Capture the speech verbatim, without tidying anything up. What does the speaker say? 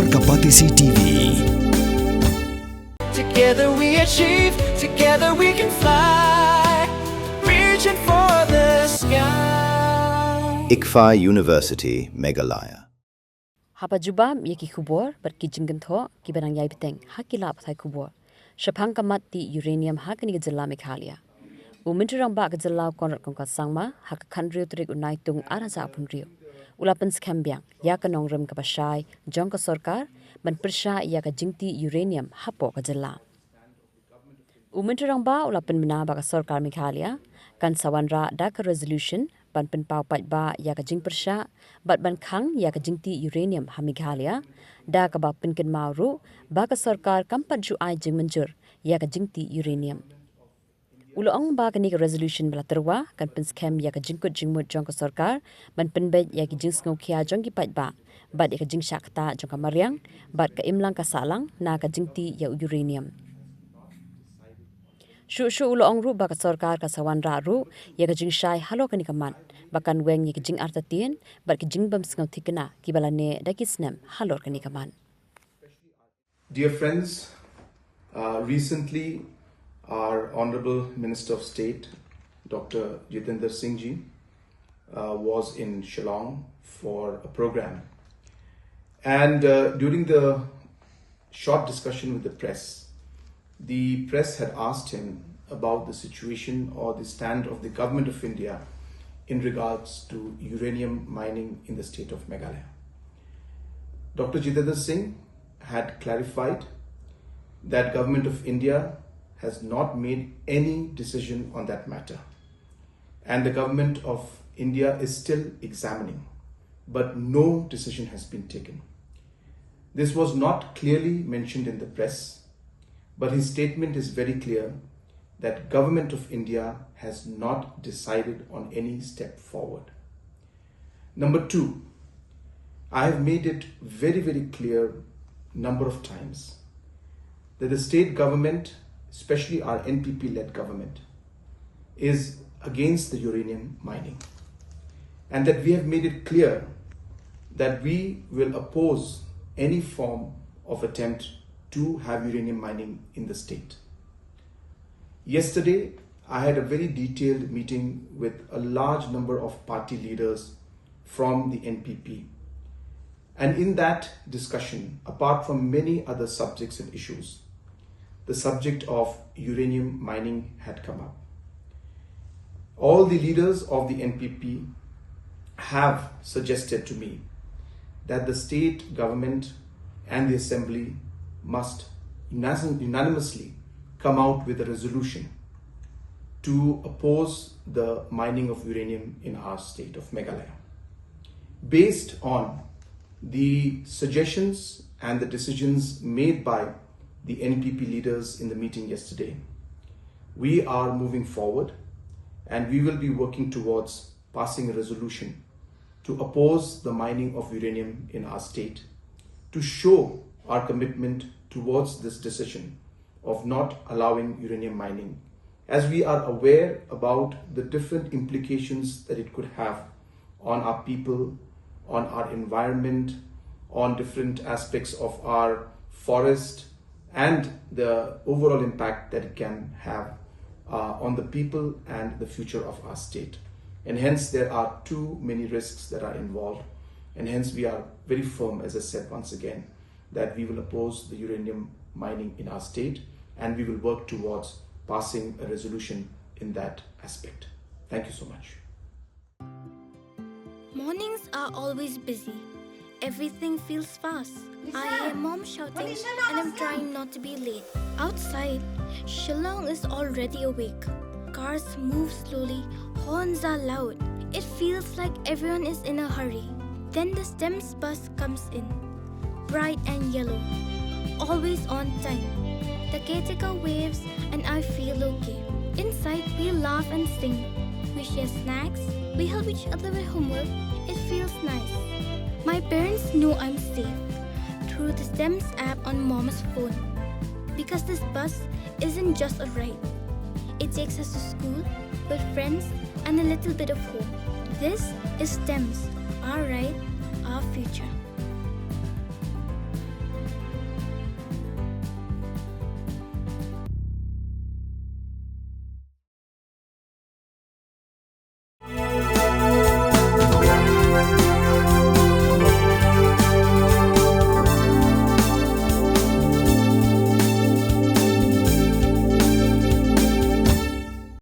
Ka Batesi T V. Together we achieve, together we can fly. Reaching for the sky. ICFAI University, Meghalaya. Haba jubab ïa ki khubor bad ki jingkynthoh kiba nang ïai bteng ha ki lad pathai khubor shaphang ka mat tih uranium ha kane ka jylla Meghalaya, u Myntri Rangbah ka jylla u Conrad Kongkal Sangma ha ka khathynriew tarik u Naitung arhajar arphew hynriew u la pynskhem biang ïa ka nongrim kaba shai jong ka sorkar ban pyrshah ïa ka jingtih uranium hapoh ka jylla. U Myntri Rangbah u la pynbna ba ka sorkar Meghalaya kan sa wanrah da ka resolution ban pynpaw paidbah ïa ka jingpyrshah bad ban khang ïa ka jingtih uranium ha Meghalaya, da kaba pynkynmaw ruh ba ka sorkar kam pat ju ai jingmynjur ïa ka jingtih uranium. U la ong ba kane ka resolution ba la tyrwa kan pynskhem ïa ka jingkut jingmut jong ka sorkar ban pynbeit ïa ki jingsngewkhia jong ki paidbah bad ïa ka jingshah ktah jong ka mariang bad ka imlang ka sahlang na ka jingtih ïa u uranium. Shuh shuh u la ong ruh ba ka sorkar ka sa wanrah ruh ïa ka jingshai halor kane ka mat ba kan weng ïa ki jingartatien bad ki jingbymsngewthikna kiba la neh da ki snem halor kane ka mat. Dear friends, uh, recently our Honorable Minister of State, Doctor Jitendra Singh Ji, uh, was in Shillong for a program. And uh, during the short discussion with the press, the press had asked him about the situation or the stand of the Government of India in regards to uranium mining in the state of Meghalaya. Doctor Jitendra Singh had clarified that Government of India has not made any decision on that matter, and the Government of India is still examining, but no decision has been taken. This was not clearly mentioned in the press, but his statement is very clear that Government of India has not decided on any step forward. Number two, I have made it very, very clear number of times that the state government, especially our N P P led government, is against the uranium mining, and that we have made it clear that we will oppose any form of attempt to have uranium mining in the state. Yesterday, I had a very detailed meeting with a large number of party leaders from the N P P. And in that discussion, apart from many other subjects and issues, the subject of uranium mining had come up. All the leaders of the N P P have suggested to me that the state government and the assembly must unas- unanimously come out with a resolution to oppose the mining of uranium in our state of Meghalaya. Based on the suggestions and the decisions made by the N P P leaders in the meeting yesterday, we are moving forward and we will be working towards passing a resolution to oppose the mining of uranium in our state, to show our commitment towards this decision of not allowing uranium mining, as we are aware about the different implications that it could have on our people, on our environment, on different aspects of our forest, and the overall impact that it can have uh, on the people and the future of our state. And hence, there are too many risks that are involved. And hence, we are very firm, as I said once again, that we will oppose the uranium mining in our state and we will work towards passing a resolution in that aspect. Thank you so much. Mornings are always busy. Everything feels fast. I hear mom shouting and I'm trying not to be late. Outside, Shillong is already awake. Cars move slowly, horns are loud. It feels like everyone is in a hurry. Then the STEMS bus comes in, bright and yellow, always on time. The caretaker waves and I feel okay. Inside, we laugh and sing. We share snacks. We help each other with homework. It feels nice. My parents know I'm safe through the STEMS app on mom's phone. Because this bus isn't just a ride, it takes us to school, with friends, and a little bit of home. This is STEMS, our ride, our future.